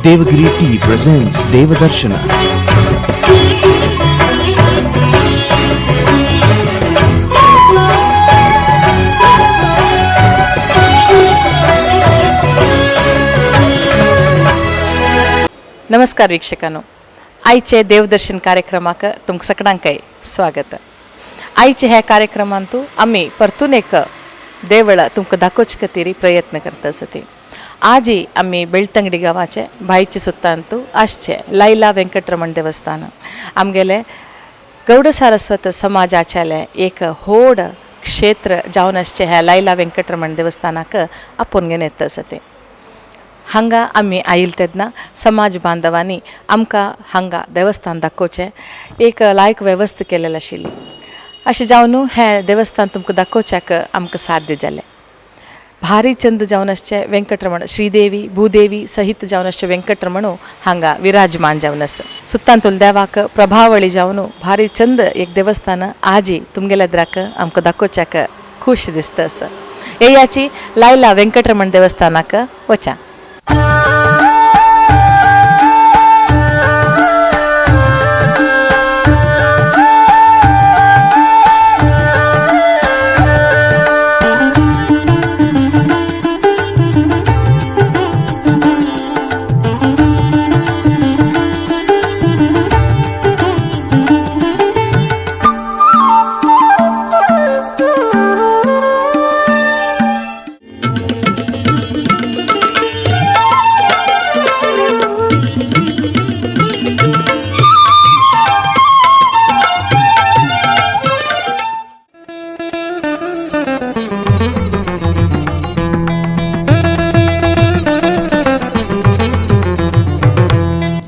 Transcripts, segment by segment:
Devagiri Tea presents Devadarshana. नमस्कार वीक्षकांनो, आयचे देवदर्शन कार्यक्रमाक तुमकां सगळ्यांकय स्वागत. आयचे ह्या कार्यक्रमांतू आमी परतून एक देवळ तुमकां दाखोवचे खातीर प्रयत्न करता आसता. आजी आमी बेळतंगडी गांवाचे भायचे सुत्तांतू आसचे लायला वेंकटरमण देवस्थान आमगेले गौड सारस्वत समाजाचेलें एक व्हड क्षेत्र जावन आसचे ह्या लायला वेंकटरमण देवस्थानाक आपोवन घेवन येता आसता. हांगा आमी आयल तेन्ना समाज बांधवांनी आमकां हांगा देवस्थान दाखोवचें एक लायक वेवस्था केलेली आशिल्ली. अशें जावन हें देवस्थान तुमकां दाखोवच्याक आमकां साध्य जालें. भारी चंद जावन आसचे वेंकटरमण श्रीदेवी भूदेवी सहित जावन आसचे वेंकटरमण हांगा विराजमान जावन आसा. सुत्तांतुल देवाक प्रभावळी जावन भारी चंद एक देवस्थान आजी तुमगेल्या द्राक आमकां दाखोवच्याक खूश दिसता आसा. येयाची लायला वेंकटरमण देवस्थानाक वचा.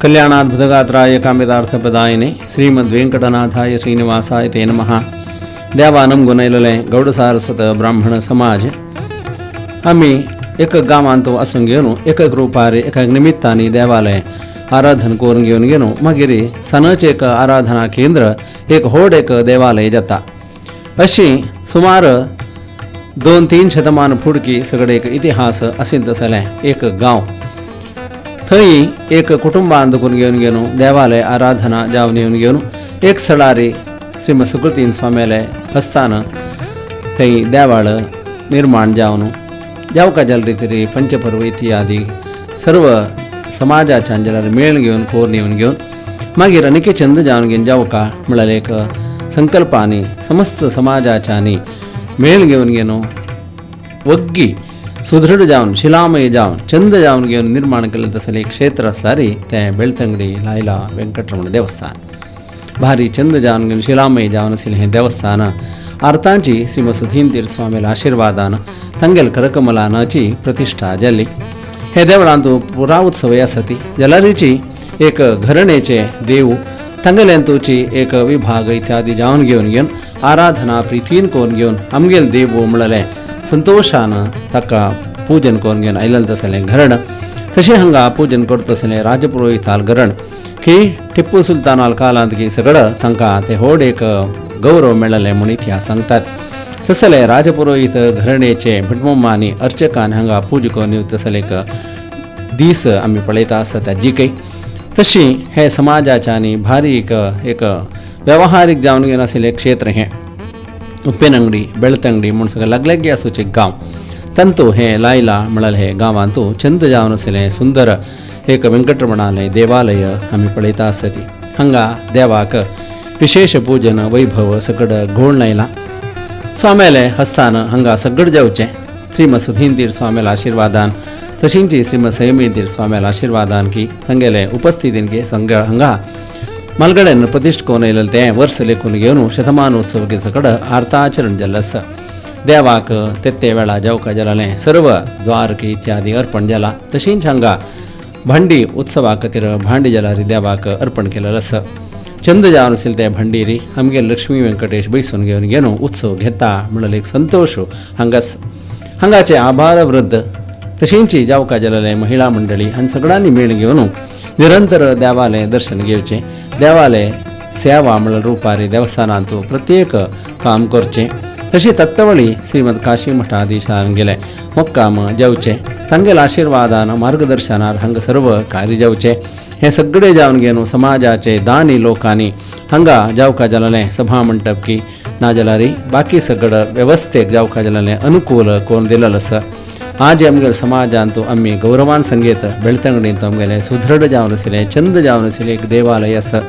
कल्याणाद्भुतगात्राय कामितार्थप्रदायिने श्रीमद् वेंकटनाथाय श्रीनिवासाय ते नमः. देवानम गुणयलें गौड सारस्वत ब्राह्मण समाज आमी एक गांवांत आसून घेवन एक रुपार एका निमित्तानी देवालय आराधन करून घेवन घेवन मागीर सनच एक आराधना केंद्र एक व्हड एक देवालय जाता. अशी सुमार 2-3 शतमान फुडकी सगळे एक इतिहास आसीत तसलें एक गांव थंय एक कुटुंबान करून घेवन घेवन देवालय आराधना जावन येवन घेवन एक सळारी श्रीमद सुकृतीन स्वाम्याले हस्तान थंय देवाळ निर्माण जावन जावका जाल रितीरी पंचपर्व इत्यादी सर्व समाजाच्यान जाल्यार मेळ घेवन कोर येवन घेवन मागीर आनीक चंद जावन घेवन जावका म्हळ्यार एक संकल्पांनी समस्त समाजाच्यानी मेळ घेवन घेवन वग्गी सुदृढ जावन शिलामय जावन चंद जावन घेवन निर्माण केलें तसलें एक क्षेत्र आसल्यार तें बेळतंगडी लायला वेंकटरमण देवस्थान. भारी चंद जावन घेवन शिलामय जावन आशिल्लें हें देवस्थान आर्तांची श्रीमद सुधीन स्वामील्या आशिर्वादान तांगेल करकमलानाची प्रतिश्ठा जाली. हे देवळांत पुरा उत्सव आसती जाल्यारीची एक घरणेचे देव तांगेल्यांतूची एक विभाग इत्यादी जावन घेवन घेवन आराधना प्रितीन करून घेवन आमगेल देव म्हणलें संतोषान ताका पूजन करून घेवन आयलें तसलें घरण. तशें हांगा पूजन करता आसलें राजपुरोहिताल घरण की टिप्पू सुलतानाल कालांत की सगळं तांकां ते व्हड एक गौरव मेळ्ळें म्हूण इतिहास सांगतात. तसलें राजपुरोहित घरणेचे भटमामांनी अर्चकान हांगा पूज करून येवन तसलें एक दीस आमी पळयता आसता जी काही तशी हे समाजाच्या आनी भारी एक एक वेवहारीक जावन घेवन आशिल्लें क्षेत्र हें उप्पेनंगडी बेळतंगडी म्हूण सगळें लागलागी आसूचे गांव तांतू हें लायला म्हळ्यार हे गांवांतू चंद जावन आशिल्लें सुंदर एक वेंकटरमणालें देवालय आमी पळयता आसती. हांगा देवाक विशेष पूजन वैभव सगळं घोळ आयला. स्वाम्याले हस्तान हांगा सगळं जावचें श्रीमद सुधीन स्वाम्याला आशिर्वादान तशींची श्रीमद संयमीतीर स्वाम्याला आशिर्वादान की तांगेले उपस्थितीन की सगळं हांगा मालगड्यान प्रतिष्ठ करून येयलें तें वर्स लेखून घेवन शतमानोत्सव की सगळं आर्ताचरण जाल्लें आसा. देवाक तेत्ते वेळा जावका जालें सर्व द्वारक इत्यादी अर्पण जाला. तशींच हांगा भांडी उत्सवा खातीर भांडी जाल्यार देवाक अर्पण केलेलें आसा. चंद जावन आशिल्लें तें भांडीरी आमगे लक्ष्मी वेंकटेश बैसून घेवन घेवन उत्सव घेता म्हणल्यार एक संतोश हांगाच हांगाचे आभार वृद्ध तशींची जावका जालें महिला मंडळी आनी सगळ्यांनी मेळ घेवन निरंतर देवालय दर्शन घेवचें देवालय सेवा म्हणल्यार रुपारी देवस्थानांत प्रत्येक काम करचें. तशी तत्वळी श्रीमद काशी मठाधीशांगेले मुक्काम जावचे तांगेले आशिर्वादान मार्गदर्शनार हांगा सर्व कार्य जावचे. हे सगळे जावन घेवन समाजाचे दानी लोकांनी हांगा जावका जालें सभा मंटप की ना जाल्यार बाकी सगळं वेवस्थेक जावका जालें अनुकूल कोण दिलेलो आसा. आज आमगेले समाजांत आमी गौरवान संगीत बेळतंगडींत आमगेले सुदृढ जावन आशिल्लें चंद जावन आशिल्लें एक देवालय आसा.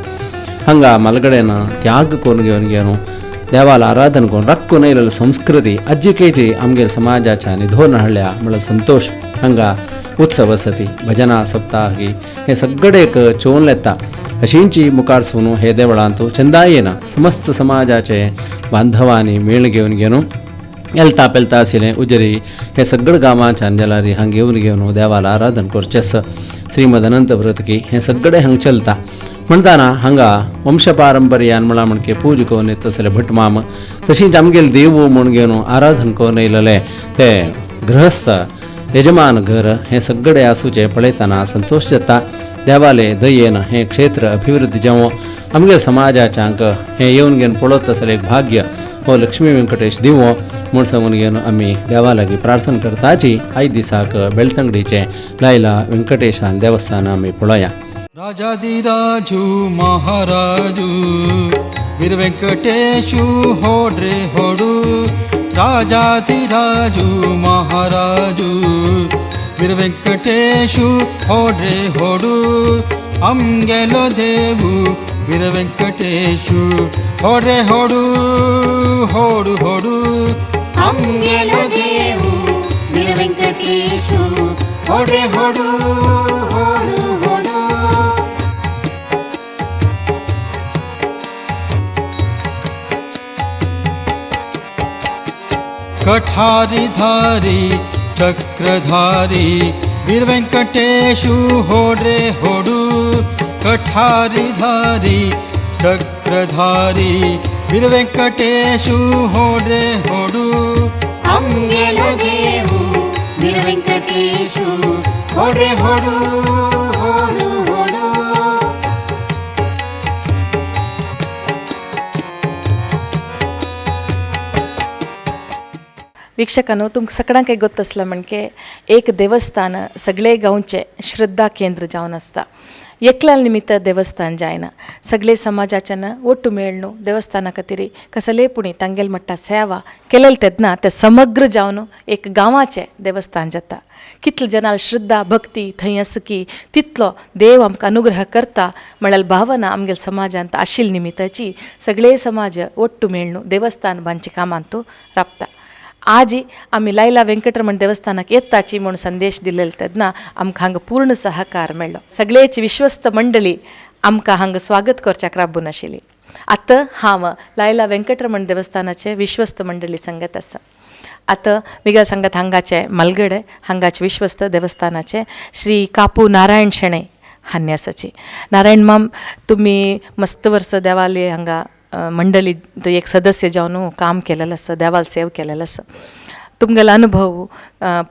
हांगा मलगडेन त्याग करून घेवन घेवन देवाला आराधन करून राखून येयलेली संस्कृती आजिकेची आमगेले समाजाच्या आनी धोरण हाडल्या म्हळ्यार संतोश. हांगा उत्सव आसा ती भजना सप्ताह हे सगळे एक चोवन येता. अशींची मुखार सून हे देवळांत चंदायेन समस्त समाजाचे बांधवांनी मेळ घेवन घेवन एलता पेलता आशिल्लें उजरी हे सगळं गांवांच्यान जाल्यार हांगा येवन घेवन देवाला आराधन करचें आसा. श्रीमद अनंत व्रतकी हें सगळें हांगा चलता. म्हणटाना हांगा वंशपारंपर्यान म्हळ्यार म्हणके पूज करून येता आसले भटमाम तशीच आमगेले देव म्हूण घेवन आराधन करून येयलेले ते गृहस्थ यजमान घर हें सगळें आसूचें पळयतना संतोश जाता. देवाले दयेन हें क्षेत्र अभिवृद्धी जावं आमगे समाजाच्यांक हें येवन घेवन पळोवत आसलें एक भाग्य हो लक्ष्मी वेंकटेश दिवो म्हूण सांगून घेवन आमी देवा लागीं प्रार्थना करताची. आयज दिसाक बेळतंगडीचें लायला वेंकटेशान देवस्थान आमी पळोवया. राजाधिराजु महाराजु वीर वेंकटेशु होड्रे होडू. राजाधिराजु महाराजु वीर वेंकटेशु होड्रे होडू. आमगेलो देवू वीर वेंकटेशु होड्रे होडू होडू होडू. आमगेलो देवू वीर वेंकटेशु होड्रे होडू होडू होडू. कठारीधारी चक्रधारी वीर वेंकटेशु होड्रे होडू. कठारीधारी चक्रधारी वीर वेंकटेशु होड्रे होडू. आमगेलो देवू वीर वेंकटेशु होड्रे होडू होडू होडू. वीक्षकांनो, तुमकां सगळ्यांक एक गोत्त आसला म्हणके एक देवस्थान सगळे गांवचे श्रद्धा केंद्र जावन आसता. एकल्या निमित्त देवस्थान जायना, सगळे समाजाच्यान ಒಟ್ಟು मेळ्ळू देवस्थाना खातीर कसले पुणी तांगेल मट्टा सेवा केलेल तेन्ना ते समग्र जावन एक गांवाचें देवस्थान जाता. कितले जनाल श्रद्धा भक्ती थंय आसा की तितलो देव आमकां अनुग्रह करता म्हळ्यार भावना आमगेल समाजांत आशिल्ले निमित्ताची सगळे समाज ಒಟ್ಟು मेळ्ळू देवस्थान बांदचे कामांत राबता. आजी आमी लायला वेंकटरमण देवस्थानाक येताची म्हूण संदेश दिलेलो तेन्ना आमकां हांगा पूर्ण सहकार मेळ्ळो. सगळेची विश्वस्त मंडळी आमकां हांगा स्वागत करच्याक राबून आशिल्ली. आतां हांव लायला वेंकटरमण देवस्थानाचे विश्वस्त मंडळी संगत आसा. आतां मिगेल संगत हांगाचे मलगडे हांगाचे विश्वस्त देवस्थानाचे श्री कापू नारायण शेणै हान्य आसाची. नारायण माम, तुमी मस्त वर्स देवालय हांगा मंडळी एक सदस्य जावन काम केलेलं आसा, देवाल सेव केलेलं आसा. तुमगेलो अनुभव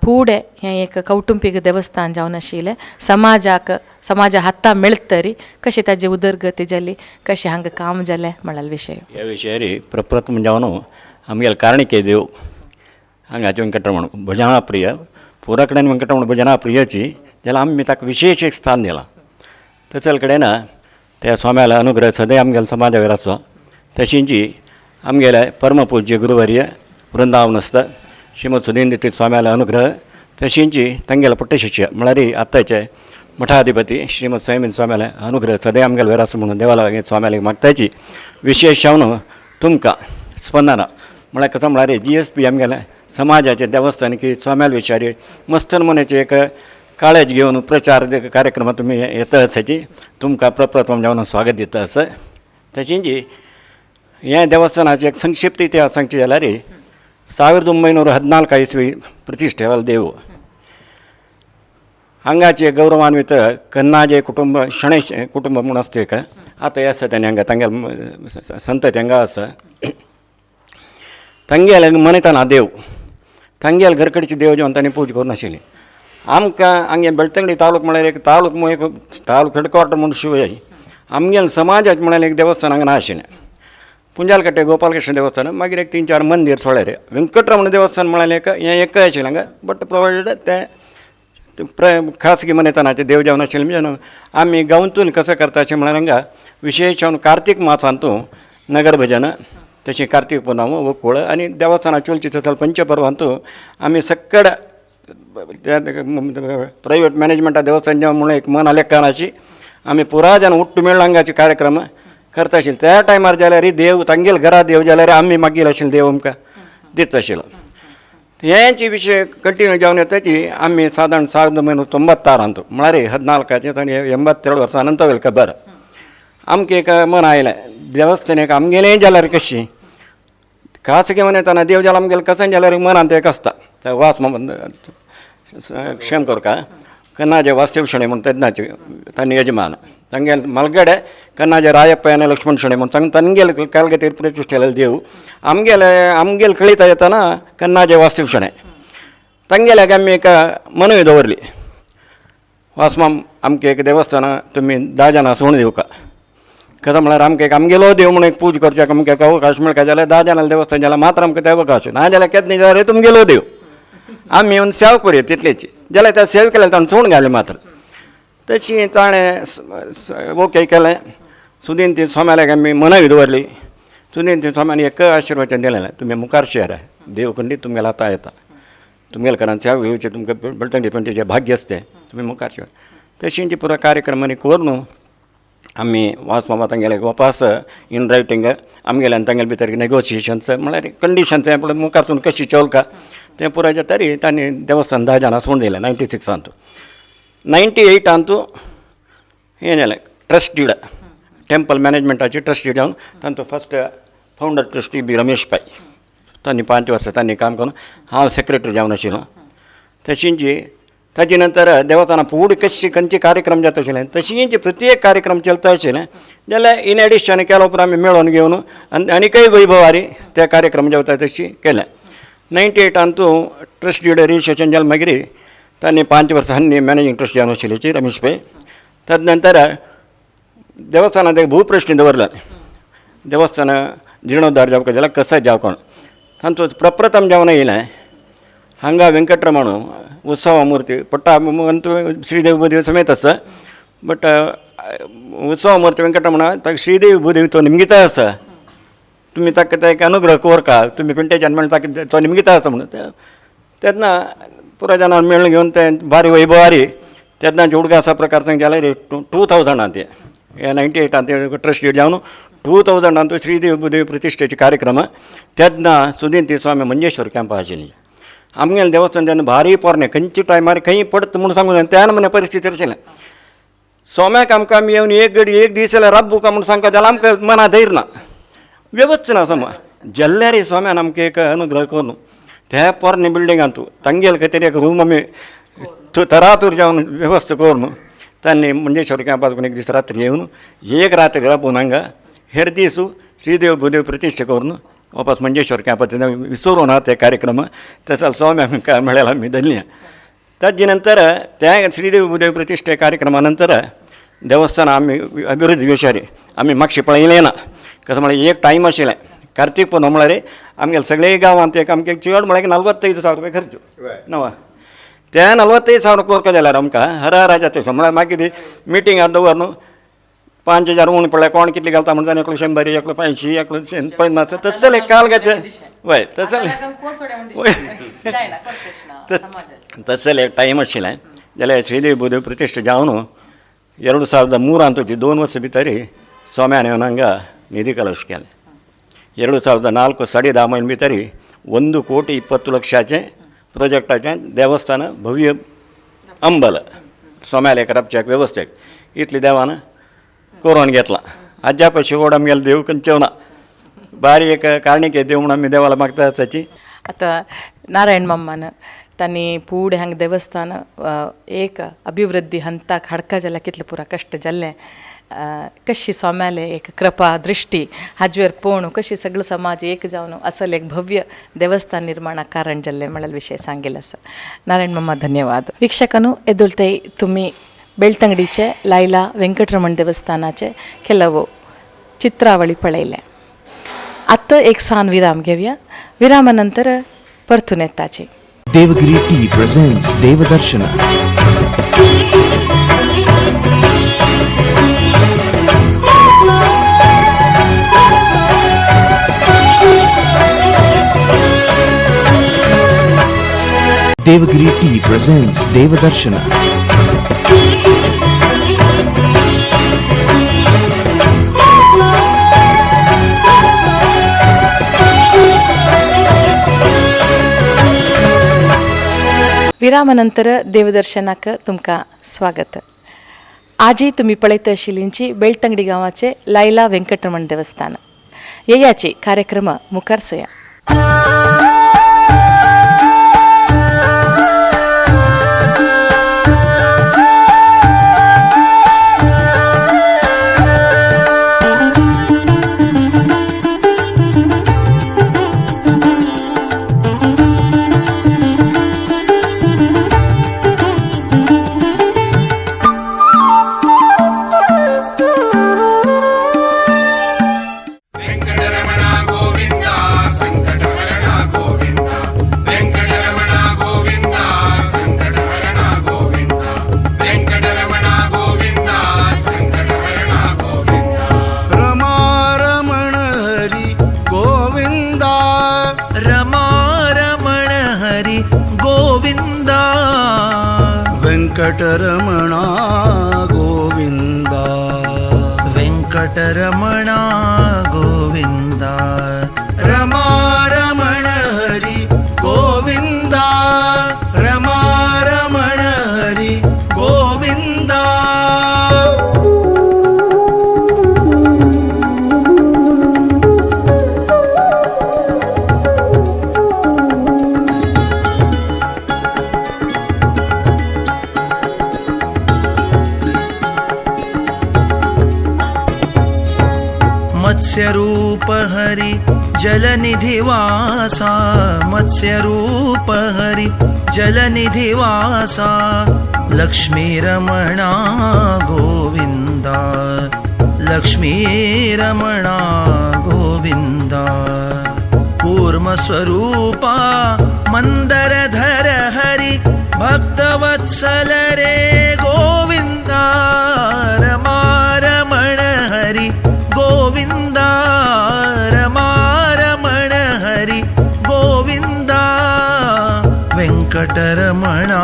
फुडें हें एक कौटुंबीक देवस्थान जावन आशिल्लें समाजाक समाजा हाता मेळतरी कशें ताजी उदरगती जाली, कशें हांगा काम जालें म्हळ्यार विशय. ह्या विशयार प्रप्रथम जावन आमगेले कारणिके देव हांगाचे वेंकटरमण भजना प्रिय पुरा कडेन वेंकटरमण भजना प्रियची जाल्यार आमी ताका विशेश एक स्थान दिलां. तचल कडेन त्या स्वाम्याला अनुग्रह सदां आमगेल्या समाजाचेर आसचो. तशींची आमगेले परमपूज्य गुरुवर्य वृंदावनस्थ श्रीमद सुधींद्र स्वाम्याला अनुग्रह तशींची तांगेले पट्टशिष्य म्हळ्यार आत्ताचे मठाधिपती श्रीमद सैमीन स्वाम्याला अनुग्रह सदां आमगेले वेर आसूं म्हणून देवाला स्वाम्याला मागताची. विशेष जावन तुमकां स्पंदना म्हळ्यार कसो म्हळ्यार GSP आमगेले समाजाचे देवस्थान की स्वाम्याल विचारी मस्त नमुन्याचे एक काळज घेवन प्रचार कार्यक्रमात तुमी येता आसाची तुमकां प्रप्रथम जावन स्वागत दिता आसा. तशींची ह्या देवस्थानाचे एक संक्षिप्त इतिहास सांगचे जाल्यार 1914 इसवी प्रतिष्ठेवाल देव हांगाचे गौरवान्वित कन्नाजे कुटुंब शणै कुटुंब म्हूण आसता एक आतां आसा तेणी हांगा तांगेले संतती हांगा आसा. तांगेले मनयतना देव तांगेले घरकडचे देव जेवन तांणी पूजा करून आशिल्ली. आमकां हांगे बेळतंगडी तालूक म्हळ्यार एक तालूक एक तालूक हेडक्वॉर्टर म्हूण शिवाय आमगेले समाजाक म्हळ्यार एक देवस्थान हांगा ना आशिल्लें. पुंजालकट्टे गोपालकृष्ण देवस्थान मागीर एक 3-4 मंदीर सोळ्यार वेंकटरमण देवस्थान म्हळ्यार एक हें एकय आशिल्लें हांगा बट प्रोवायडेड तें खासगी मनेतानाचे देव जावन आशिल्लें म्हणजे आमी गांवतून कसं करता अशें म्हळ्यार हांगा विशेश जावन कार्तीक मासांतू नगर भजन तशें कार्तीक पुनव वकूळ आनी देवस्थाना चोलची चल पंचपर्वांतू आमी सक्कड प्रायवेट मॅनेजमेंटा देवस्थान जेवण म्हणून एक मन लेखानाशी आमी पुरा जन उट्टू मेळ्ळ हांगाचे कार्यक्रम करता आशिल्ले त्या टायमार जाल्यार देव तांगेल घरा देव जाल्यार आमी मागीर आशिल्ले देव आमकां दिता आशिल्लो हेंची विशय कंटिन्यू जावन येताची आमी सादारण 1996 म्हळ्यार 14 आनी 82 वर्सां अनंतवेल खबर आमकां एक मन आयलें देवस्थान एक आमगेलें जाल्यार कशी खासगी मनयतना देव जाल्यार आमगेलें कशें जाल्यार मनांत एक आसता ते वास क्षम करका कन्नाजे वास्तव शणै म्हूण तेन्नाचे तांणी यजमान तांगेले मलगडे कन्नाजे रायप्प आनी लक्ष्मण शणै म्हूण तांगेले कालगतीर प्रतिश्ठेलेले देव आमगेले आमगेले कळीता येतना कन्नाजे वास्तव शणै तांगेल्याक आमी एक मनवी दवरली वासमाम आमकां एक देवस्थान तुमी 10 जाणां सोडून दिवका कशें म्हळ्यार आमकां एक आमगेलो देव म्हणून एक पूज करच्याक आमकां एक अवकाश मेळका जाल्यार 10 जाणां देवस्थान जाल्यार मात्र आमकां ते अवकाश ना जाल्यार केन्ना जाल्यार तुमगेलो देव आमी येवन सेवा करूया तितलीच जाल्यार त्या सेवा केल्यार ताणें सोडून घालें मात्र तशी ताणें ओके केलें सुदीन ती सोम्याक आमी मनवी दवरली सुदीन ती सोम्यान एक आशिर्वचन दिलें तुमी मुखार शेर देव खंडीत तुमगेल्या हाता येता तुमगेल्या घरान सेवा घेवची तुमकां बेळतंगडी पेंटीचें भाग्य आसतें तुमी मुखार शेर तशी पुरो कार्यक्रम आनी करून आमी वासमामा तांगेले वापास इन रायटींग आमगेले आनी तांगेले भितर नेगोशिएशन्स म्हळ्यार कंडिशन्स हें मुखारसून कशी चलका तें पुराय जाता तांणी देवस्थान 10 जाणां सोडून दिलें 96 98 हें जालें ट्रस्ट did temple मॅनेजमेंटाची ट्रस्ट did जावन तांचो first founder trustee B Ramesh Pai तांणी 5 वर्सां तांणी काम करून हांव सेक्रेटरी जावन आशिल्लो तशींची ताजे नंतर देवस्थाना फुडें कशी खंयचे कार्यक्रम जाता आशिल्ले तशींच प्रत्येक कार्यक्रम चलता आशिल्लें जाल्यार इन एडिशन केल्या उपरांत आमी मेळोवन घेवन आनी आनीकय वैभवारी ते कार्यक्रम जाता तशी केलें 98 ट्रस्ट did registration जालें मागीर तांणी 5 वर्सांनी मॅनेजींग ट्रस्टी जावन आशिल्ली रमेश पै तदनंतर देवस्थानांत एक भूप्रश्न दवरला देवस्थान जिर्णोद्धार जावपाक जाल्यार कसो जावं कोण तांचो प्रप्रथम जावन येयलें हांगा वेंकटरमण उत्सव मूर्ती पट्टा अंतू श्रीदेव भूदेव समेत आसा बट उत्सव मूर्ती वेंकटरमण ताका श्रीदेव भूदेव तो निमगिता आसा तुमी ताका एक अनुग्रह कोरका तुमी पिंटेच्यान मेळून ताका तो निमगिता आसा म्हणून तेन्ना पुराय जाणां मेळून घेवन तें भारी वैभवारी तेन्ना उडगासा प्रकार सांग जाल्यार 2000 ते 98 ट्रस्ट जावन 2000 श्रीदेव भूदेव प्रतिश्ठेचे कार्यक्रम तेन्ना सुदीन ती स्वामी मंजेश्वर कॅम्पा आशिल्ली आमगेलें देवस्थान तेन्ना भारी पोरणें खंयच्या टायमार खंय पडटा म्हूण सांगूं जायना त्या नमुने परिस्थिती आशिल्लें सोम्याक आमकां आमी येवन एक गडी एक दीस जाल्यार राबू का म्हूण सांगता जाल्यार आमकां मना धैर्य ना व्यवस्थ ना समा जाल्यार स्वाम्यान आमकां एक अनुग्रह करून त्या पोरणे बिल्डिंगांतू तांगेले खातीर एक रूम आमी तरातूर जावन व्यवस्था करून तांणी मंजेश्वर कॅम्पात एक दीस रात्री येवन एक रात्री राबून हांगा हेर दीस श्रीदेव भूदेव प्रतिश्ठा करून वापस मंजेश्वर कॅम्पात विसरूं ना ते कार्यक्रम तसो स्वामी आमकां मेळ्ळें आमी धन्य ताजे नंतर त्या श्रीदेव भूदेव प्रतिश्ठे कार्यक्रमा नंतर देवस्थान आमी अभिवृद्धी विशारी आमी मातशें पळयलें ना कसं म्हळ्यार एक टायम आशिल्लें कार्तीक पुनव म्हळ्यार आमगेले सगळे गांवांत एक आमकां चड म्हळ्यार 45,000 रुपया खर्च नवा त्या 45,000 कोरका जाल्यार आमकां हर हराजाचे म्हळ्यार मागीर मिटींग दवर न्हू 5,000 उणें पडल्यार कोण कितले घालता म्हणटा एकलो 100 एकलो 85 एकलो 50 तसले काल घेते वय तसले तसले एक टायम आशिल्लें जाल्यार श्रीदेव भूदेव प्रतिश्ठा जावन 2003 2 वर्सां भितर स्वाम्यान येवन हांगा निधी कलश केलें 2004 10.5 म्हयने भितर 1,20,00,000 प्रोजेक्टाचें देवस्थान भव्य अंबल सोम्याले राबच्याक वेवस्थेक इतली देवान करून घेतला आज्या पशी व्हड आमगेलो देव खंयचो ना बारी एक कारणीक देव म्हणून आमी देवाला मागता आसाची. आतां नारायण मामान तांणी पूड हांगा देवस्थान एक अभिवृद्धी हंताक हाडका जाल्यार कितले पुरा कश्ट जाल्ले कशी स्वाम्याले एक कृपा दृष्टी हाजेर पळोवन कशी सगळो समाज एक जावन असल एक भव्य देवस्थान निर्माणाक कारण जाल्लें म्हळ्यार विशय सांगिल्लो आसा. नारायण मामा धन्यवाद. वीक्षकांनो येदोळते तुमी बेळतंगडीचे लायला वेंकटरमण देवस्थानाचे ಕೆಲವು ಚಿತ್ರಾವಳಿ ಪಳೆಯಲೆ. आतां एक सान विराम घेवया. विरामा नंतर परतून येताची. Devagiri Tea presents Devadarshana. Devagiri Tea presents Devadarshana. विरामानंतर देवदर्शनाक तुमकां स्वागत. आजी तुमी पळयत आशिल्लींची बेलतंगडी गांवाचे लायला वेंकटरमण देवस्थान. येयाची कार्यक्रम मुखार सोया. वेंकटरमणा गोविंदा, वेंकटरमणा गोविंदा, रमा रमण हरी गोविंदा, रमा रमण हरी गोविंदा. मत्स्यरूप हरि जलनिधिवासा, मत्स्यरूप हरि जलनिधिवासा, लक्ष्मीरमणा गोविंदा, लक्ष्मीरमणा गोविंदा. कूर्मस्वरूपा मंदरधर हरि भक्तवत्सल रे गोविंदा, रमा रमण हरि गोविंदा, रमा रमण हरि गोविंदा, वेंकटरमणा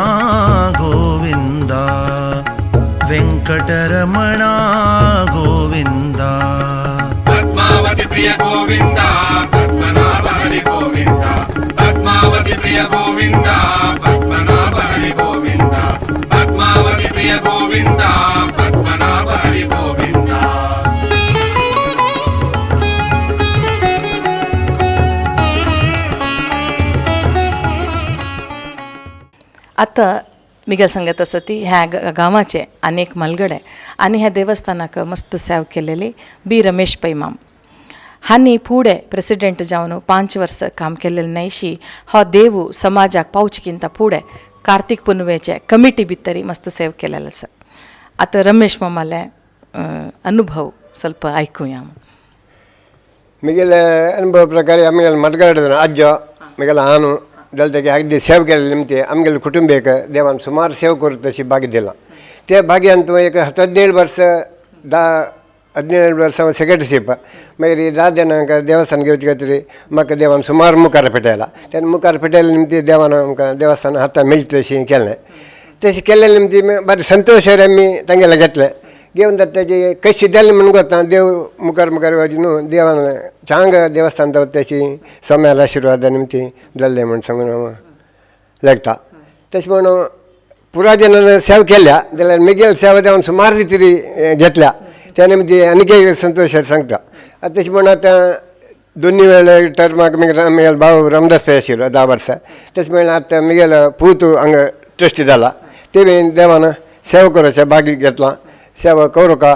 गोविंदा, वेंकटरमणा गोविंदा. पद्मावती प्रिय गोविंदा, पद्मनाभ हरि गोविंदा, पद्मावती प्रिय गोविंदा, पद्मनाभ हरि गोविंदा, पद्मावती प्रिय गोविंदा, पद्मनाभ हरि गोविंदा. आतां मिगेल सांगत आसा ती ह्या गांवाचे आनी एक म्हालगडे आनी ह्या देवस्थानाक मस्त सेव केलेली बी रमेश पै माम हांणी फुडें प्रेसिडेंट जावन 5 वर्सां काम केल्लें न्हयशी हो देवू समाजाक पावचे किंता फुडें कार्तीक पुनवेचे कमिटी भितरी मस्त सेव केलेलें आसा. आतां रमेश मामाले अनुभव ಸ್ವಲ್ಪ आयकुया. मिगेले अनुभव प्रकारे आमगेले मटगाड अज्जो मिगेले हाನು दलतगे अगदी सेव केले निमते आमगेले कुटुंबेक देवान सुमार सेव करत अशी भाग्य दिला. ते भाग्यान तूं एक 17 वर्स 17 वर्सां सेक्रेटरीशीप मागीर 10 जाणांक देवस्थान घेवचे खातीर म्हाका देवान सुमार मुखार पेटयला. तेन्ना मुखार पेटयले निमती देवान आमकां देवस्थान हाता मेळटा तशें केलें. तशें केल्ले निमती बरें संतोश आमी तांगेले घेतले. घेवन जाता तेजी कशी जाली म्हूण गोता देव मुखार मुखार वच न्हू देवान चांग देवस्थान दवरता तशी सोम्याला आशिर्वादा निमती जाल्लें म्हूण सांगून हांव लेखता. तशें म्हणून पुरा जनान सेवा केल्या जाल्यार मिगेल सेवा देवान सुमार रितीरी घेतल्या त्या निमती आनीक एक संतोश सांगता. आतां तशें म्हणून आतां दोन्ही वेळे टर्माक मिगेल भाव रामदास पै आशिल्लो 10 वर्सां. तशें म्हणल्यार आतां मिगेल पूत हांगा ट्रस्टी जाला ते बी देवान सेवा करपाचें भाग्य घेतलां. सेवा करूं का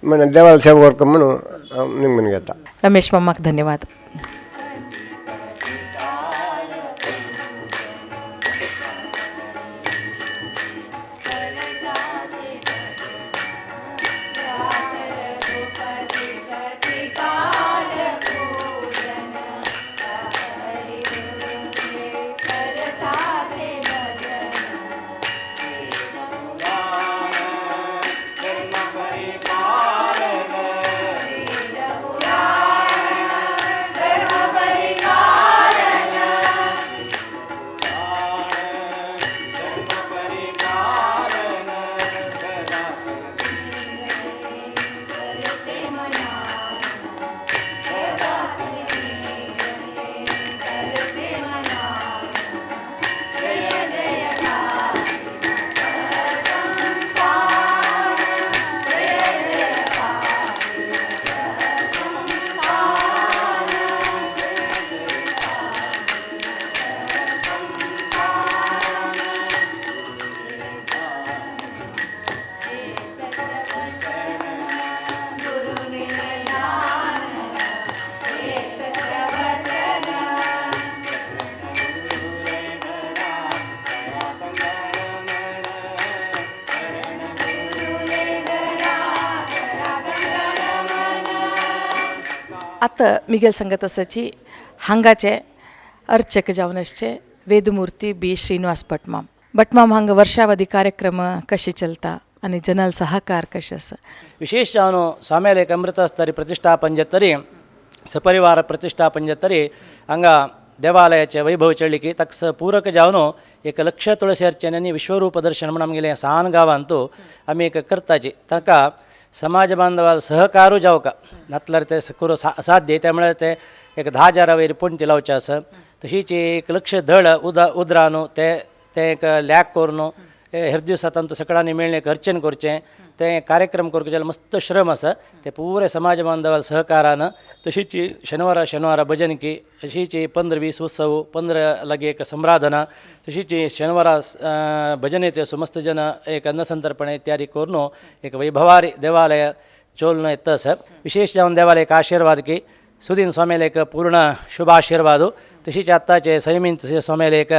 म्हण देवाला सेवा करूं म्हणून हांव निमून घेता. रमेश मामाक धन्यवाद. आतां मिगेल संगत आसाची हांगाचे अर्चक जावन आसचे वेदमूर्ती बी श्रीनिवास भटमाम. भटमाम हांगा वर्षावधी कार्यक्रम कशे चलता आनी जनल सहकार कशें आसा? विशेष जावन स्वाम्याले एक अमृतास्तरी प्रतिष्ठापन जातरी सपरिवार प्रतिष्ठापन जातरी हांगा देवालयाचे वैभव चळ्ळी की ताका पूरक जावन एक लक्ष तुळशी अर्चन आनी विश्वरूप दर्शन म्हूण आमगेलें सान गांवांतू आमी एक करताची. ताका समाज बांधवा सहकारू जावका नातल्यार ते करूं असाध्य. त्यामुळे ते एक 10,000 वयर पणटी लावचे आसा. तशीच एक लक्ष धड उदरा न्हू ते ते एक लॅक करून हेर दिवसा तांतू सगळ्यांनी मेळ्ळें एक अर्चन करचें तें कार्यक्रम करचें जाल्यार मस्त श्रम आसा. ते पुरे समाज बांधवा सहकारान. तशीच शेनवारा शेनवारा भजनकी अशीच 15-20 उत्सव 15 लागी एक संराधना तशीच शेनवारा भजन येते मस्त जन एक अन्नसंतर्पण तयारी करून एक वैभवारी देवालय चोलन येता आसा. विशेष जावन देवालय एक आशिर्वाद की सुदीन स्वामीले एक पूर्ण शुभ आशिर्वाद. तशीच आत्ताचे सैमीन स्वामीले एक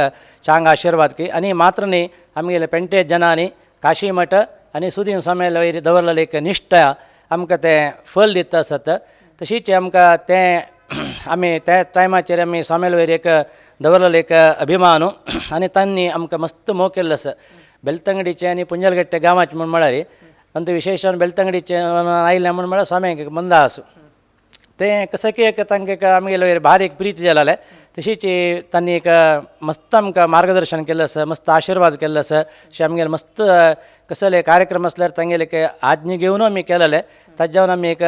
चांग आशिर्वाद की. आनी मात्र न्ही आमगेले पेंटे जनांनी काशी मठ आनी सुदीन स्वामीले वयर दवरलेले एक निश्ठा आमकां तें फल दिता आसत. तशीच आमकां तें आमी त्या टायमाचेर आमी स्वामीले वयर एक दवरलेले एक अभिमान आनी तांणी आमकां मस्त मोग केल्लो आसा. बेलतंगडीचें आनी पुंजलगट्टे गांवाचें म्हूण म्हळ्यार तांतूं विशेश बेलतंगडीचें आयलें म्हूण म्हळ्यार स्वाम्यांक एक मंदा आसूं तें कसं की एक तांकां एक आमगेले वयर भारी एक प्रीती जालें. तशीच तांणी एक मस्त आमकां मार्गदर्शन केल्लें आसा, मस्त आशिर्वाद केल्लो आसा. अशें आमगेले मस्त कसले कार्यक्रम आसल्यार तांगेले एक आज्ञा घेवन आमी केलेले. ताज्या जावन आमी एक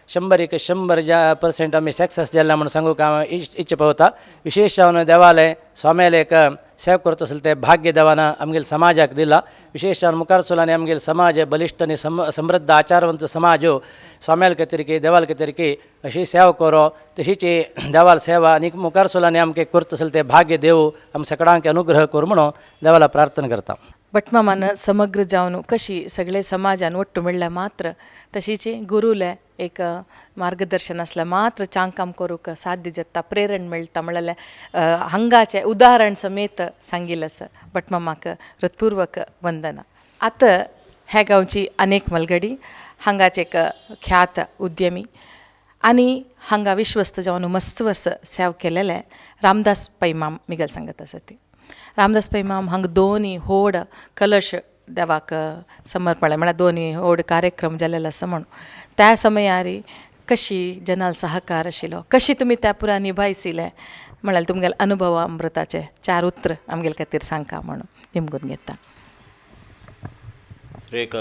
100% आमी सक्सेस जाल्ले म्हूण सांगूंक हांव इच्छा पावता. विशेष जावन देवालय स्वाम्याले एक सेवा करता आसलें तें भाग्य देवान आमगेले समाजाक दिलां. विशेष जावन मुखार चोल आनी आमगेले समाज बलिश्ट आनी समृद्ध आचारवंत समाज स्वाम्याल खातीर की देवाल खातीर की अशी सेवा करो. तशीच देवाल सेवा आनी मुखार चोल आनी आमकां करता आसलें तें भाग्य देव आम सगळ्यांक अनुग्रह करूं म्हणून देवाला प्रार्थना करता. भटमामान समग्र जावन कशी सगळे समाजान ಒಟ್ಟು मेळ्ळ्या मात्र तशीच गुरुले एक मार्गदर्शन आसल्यार मात्र चांग काम करूंक साध्य जाता, प्रेरण मेळटा म्हणल्यार हांगाचें उदाहरण समेत सांगिल्लें आसा. भटमामाक हृत्पूर्वक वंदना. आतां ह्या गांवची अनेक मलगडी हांगाचे एक ख्यात उद्यमी आनी हांगा विश्वस्त जावन मस्त वर्स सेव केलेले रामदास पैमाम मिगल सांगत आसा ती. रामदास पैमाम हांगा दोनी होड कलश देवाक समर्पण म्हळ्यार दोनी होड कार्यक्रम जालेलो आसा म्हणून त्या समयारी कशी जनाल सहकार आशिल्लो, कशी तुमी त्या पुरा निभायसिले म्हळ्यार तुमगेले अनुभव अमृताचे 4 उतर आमगेले खातीर सांगका म्हणून निमगून घेता. एक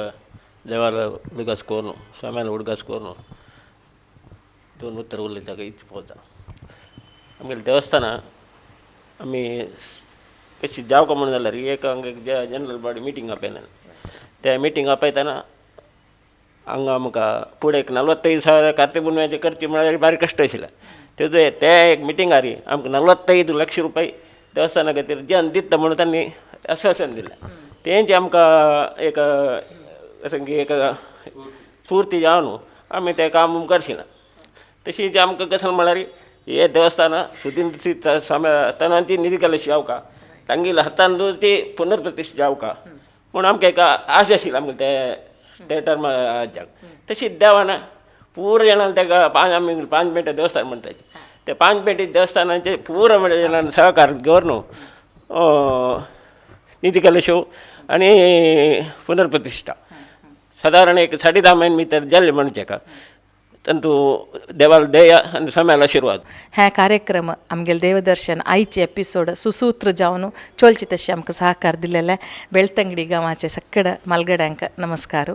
देवाला उडगास करून स्वाम्याला उडगास करून 2 उतर उलयता इच्छा पावता. आमगेले देवस्थाना आमी कशी जावका म्हणून जाल्यार एक हांगा एक जनरल बॉडी मिटींग आपयलें. त्या मिटींग आपयतना हांगा आमकां फुडें एक 45,000 कार्तिक पुनवेचें करची म्हळ्यार बारीक कश्ट आशिल्लें. तेजो त्या एक मिटिंगार आमकां 45 लाख रुपया देवस्थाना खातीर जन दिता म्हणून तांणी आश्वासन दिलें. तेंचे आमकां एक अशें की एक स्फूर्ती जावन आमी तें काम करशिना. तशीच आमकां कशें म्हळ्यार हे देवस्थानां सुदीन स्वामी तनांची निधी कलश जावका तांगेल्या हातान ती पुनर्प्रतिश्ठा जावका म्हूण आमकां एक आशा आशिल्ली आमकां ते ते टर्मा आज्याक. तशीच देवान पुरो जाणां ताका आमी 5 पेटे देवस्थान म्हणटात ते 5 पेटे देवस्थानाचे पुरो जाणांनी सहकार घेवन निधी कलशो आनी पुनर्प्रतिश्ठा सादारण एक 10.5 म्हयने भितर जाल्लें म्हणचें का तांतू देवाल दया आनी स्वाम्याल आशिर्वाद. हे कार्यक्रम आमगेले देवदर्शन आयचे एपिसोड सुसूत्र जावन चोलची तशी आमकां सहकार दिलेले बेळतंगडी गांवाचे सगळे मालगड्यांक नमस्कार.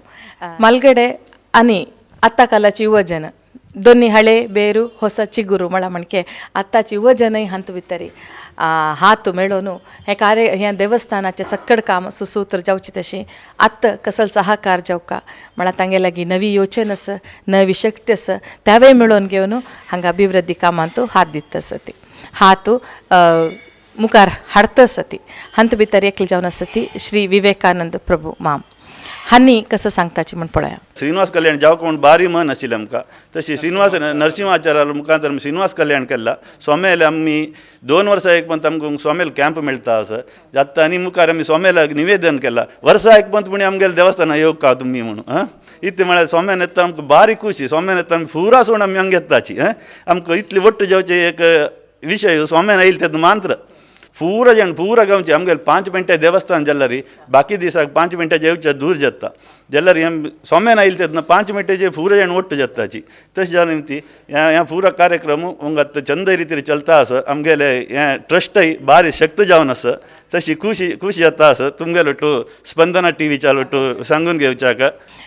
मालगडे आनी आतां कालाचे युवजन दोन्ही हळे बेरू ಹೊಸ ಚಿಗುರು म्हळ्यार म्हणके आतांचे युवजनय हांत भितरी हात मेळोवन हें कार्य हें देवस्थानाचें सक्कड काम सुसूत्र जावचें तशें आतां कसल सहकार जावका म्हळ्यार तांगे लागीं नवी योजना आसा, नवी शक्ती आसा, त्यावेळ मेळोवन घेवन हांगा अभिवृद्धी कामांत हात दिता आसा ती हात मुखार हाडता आसा ती. हांत भितर एकले जावन आसा ती श्री विवेकानंद प्रभू माम हांणी कसं सांगताची म्हण पळया. श्रीनिवास कल्याण जावका म्हूण बारी मन आशिल्लें आमकां. तशी श्रीनिवास नरसिंहाचार्या मुखांत आमी श्रीनिवास कल्याण केला. सोमेल आमी 2 वर्सां एक पंत आमकां सोमेल कॅम्प मेळटा आसा जाता आनी मुखार आमी सोमेलाक निवेदन केलां वर्सा एक पंत म्हणी आमगेले देवस्थाना येवका तुमी म्हणून. हां इतलें म्हळ्यार सोम्यान येता आमकां बारीक खुशी सोम्यान येता आमी पुरा सोण आमी हांगा येताची आमकां इतली वट्ट जेवचे एक विशय सोम्यान आयले तेन्ना मांत्र पुरा जाण पुरा गांवचे आमगेले 5 मिनटां देवस्थान जाल्यार बाकी दिसाक 5 मिनटां जेवचे दूर जाता जाल्यार सोम्यान आयले तेन्ना 5 मिनटां पुरा जाण वट्ट जाताची तशें जालें ती ह्या पुरा कार्यक्रम हांगा चंद रितीर चलता आसा आमगेले हें ट्रस्टय बारी शक्त जावन आसा तशी खुशी खुशी जाता आसा तुमगेलो टू स्पंदना टी व्ही चालू टू सांगून घेवच्याक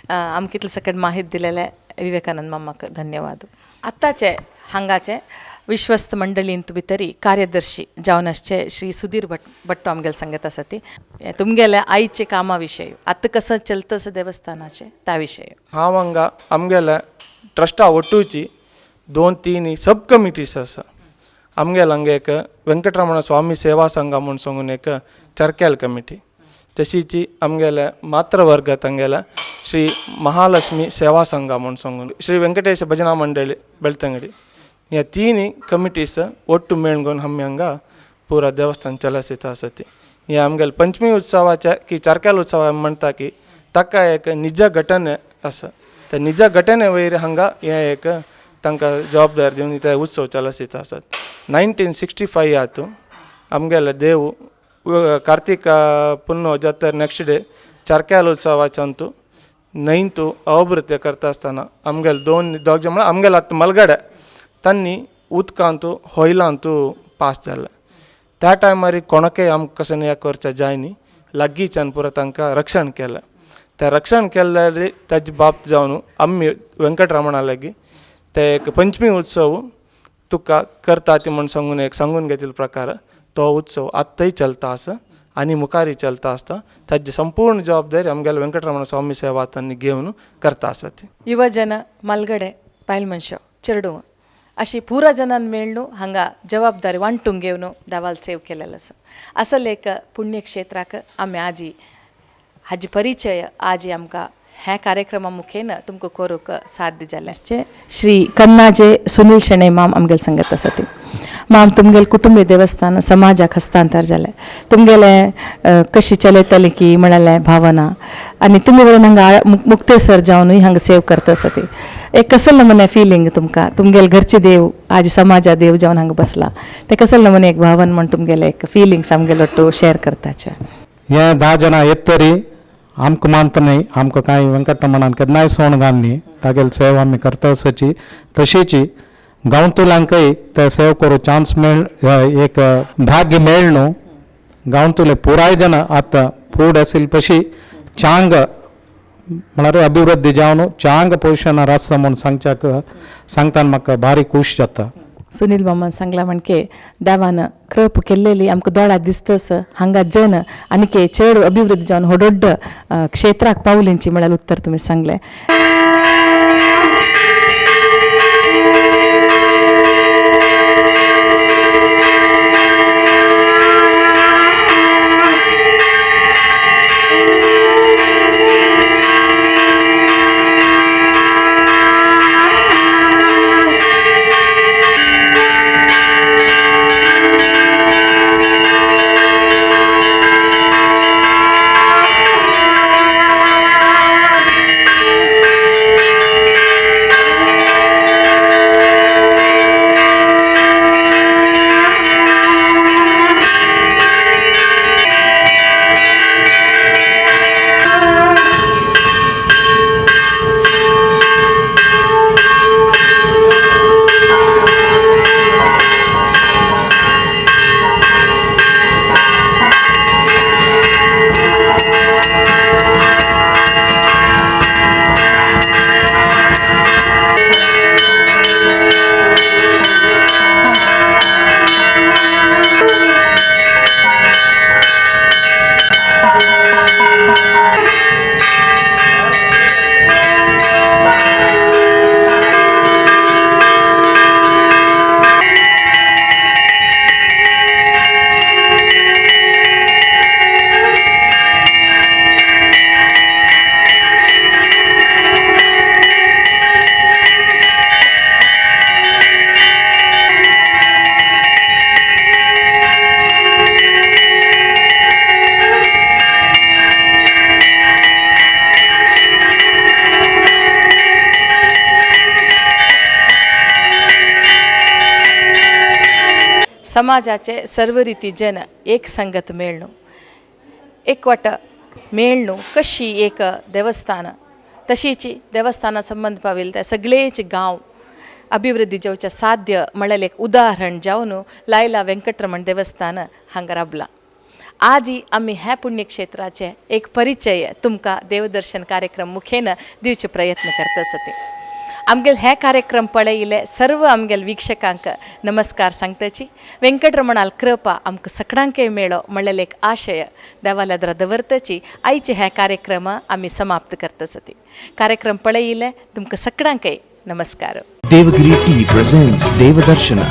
आमकां इतले सकट माहिती दिलेले विवेकानंद मामाक धन्यवाद. आतांचे हांगाचे विश्वस्त मंडळींत भितरी कार्यदर्शी जावन आसचे श्री सुधीर भट्टो आमगेले सांगत आसा ती तुमगेले आयचे कामा विशय आतां कसं चलता आसा देवस्थानाचे त्या विशय. हांव हांगा आमगेल्या ट्रस्टा वटूची 2-3 सब कमिटीज आसा. आमगेले हांगा एक वेंकटरमण स्वामी सेवा संघ म्हूण सांगून एक चरकेल कमिटी, तशीच आमगेल्या मातृवर्गात हांगेल्या श्री महालक्ष्मी सेवा संघ म्हूण सांगून श्री वेंकटेश भजना मंडळी बेಳ್ತಂಗಡಿ, ह्या 3 कमिटीस ಒಟ್ಟು मेळून आमी हांगा पुरा देवस्थान चलसीत आसती. हे आमगेले पंचमी उत्सवाच्या की चारकेल उत्सव म्हणटा की ताका एक निज घटने आसा, त्या निज घटने वयर हांगा हे एक तांकां जबाबदारी दिवन ते उत्सव चलसीत आसात. 1965 हातूं आमगेले देव कार्तिक पुण्य जाता नेक्स्ट डे चारकेल उत्सवाच्यान 9th अवभृत्य करता आसतना आमगेले 2 दोग म्हळ्यार आमगेले आतां मलगडे तांणी उदकांतू होयलांतू पास जालें. त्या टायमार कोणाकय आमकां कशें हें करचें जाय न्ही, लागींच्यान पुरो तांकां रक्षण केलें. तें रक्षण केल्ले ताजे बाप जावन आमी वेंकटरमणा लागीं ते एक पंचमी उत्सव तुका करता ती म्हूण सांगून एक सांगून घेतिल्लो प्रकार तो उत्सव आत्ताय चलता आसा आनी मुखारय चलता आसता. ताजी संपूर्ण जबाबदारी आमगेले वेंकटरमण स्वामी सेवा तांणी घेवन करता आसा ती. युवजन मलगडे बायल मनशां चेडूं अशी पुरा जनान मेळ्ळू हांगा जबाबदारी वांटून घेवन देवाल सेव केलेलो आसा. असल एक पुण्यक्षेत्राक आमी आजी हाजी परिचय आजी आमकां ह्या कार्यक्रमा मुखेन तुमकां करूंक साध्य जालें. श्री कन्नाजे सुनील शेणै माम आमगेले संगत आसा ती. माम तुमगेले कुटुंबीय देवस्थान समाजाक हस्तांतर जालें, तुमगेले कशी चलयतली की म्हळ्यार भावना आनी तुमी वयल्यान हांगा मुक्तेसर जावनूय हांगा सेव करता आसा ती एक कसलो नमुने फिलिंग तुमकां तुमगेले घरचे देव आज समाजा देव जावन हांगा बसला ते कसलो नमुने एक भावन म्हण तुमगेले एक फिलिंग्स आमगेलो टू शेअर करताचे. हे 10 जाणां येत तरी आमकां मानता न्ही, आमकां कांय वेंकटरमणान केन्नाय सोण घाल न्ही, तागेली सेवा आमी करता आसची. तशीच गांवतुलांकय ते सेव करूं चान्स मेळ एक भाग्य मेळ न्हू. गांवतुले पुराय जाणां आतां फूड आशिल्ले पशी चांग म्हळ्यार अभिवृद्धी जावन चांग पोजिशनार आसा म्हूण सांगच्याक सांगताना म्हाका भारी खूश जाता. सुनील मामान सांगला म्हणके देवान कृप केल्लेली आमकां दोळ्याक दिसतस हांगा जन आनीक चड अभिवृद्धी जावन होडोड्ड क्षेत्राक पावलींची म्हळ्यार उत्तर तुमी सांगलें. समाजाचे सर्व रिती जन एक संगत मेळ्ळो एकवट मेळ्ळो कशी एक देवस्थान तशीच देवस्थाना संबंद पाविल त्या सगळेच गांव अभिवृद्धी जावच्या साध्य म्हळ्यार एक उदाहरण जावन लायला वेंकटरमण देवस्थान हांगा राबलां. आजी आमी ह्या पुण्यक्षेत्राचे एक परिचय तुमकां देवदर्शन कार्यक्रम मुखेन दिवचे प्रयत्न करता आसता. आमगेल हे कार्यक्रम पळयिल्ले सर्व आमगेल वीक्षकांक नमस्कार सांगताची. वेंकटरमणाल कृपा आमकां सगळ्यांकय मेळो म्हणलेले एक आशय देवाल्या दवरताची आयचे हे कार्यक्रम आमी समाप्त करता आसता. कार्यक्रम पळयिल्ले तुमकां सगळ्यांकय नमस्कार. Devagiri Tea presents Devadarshana.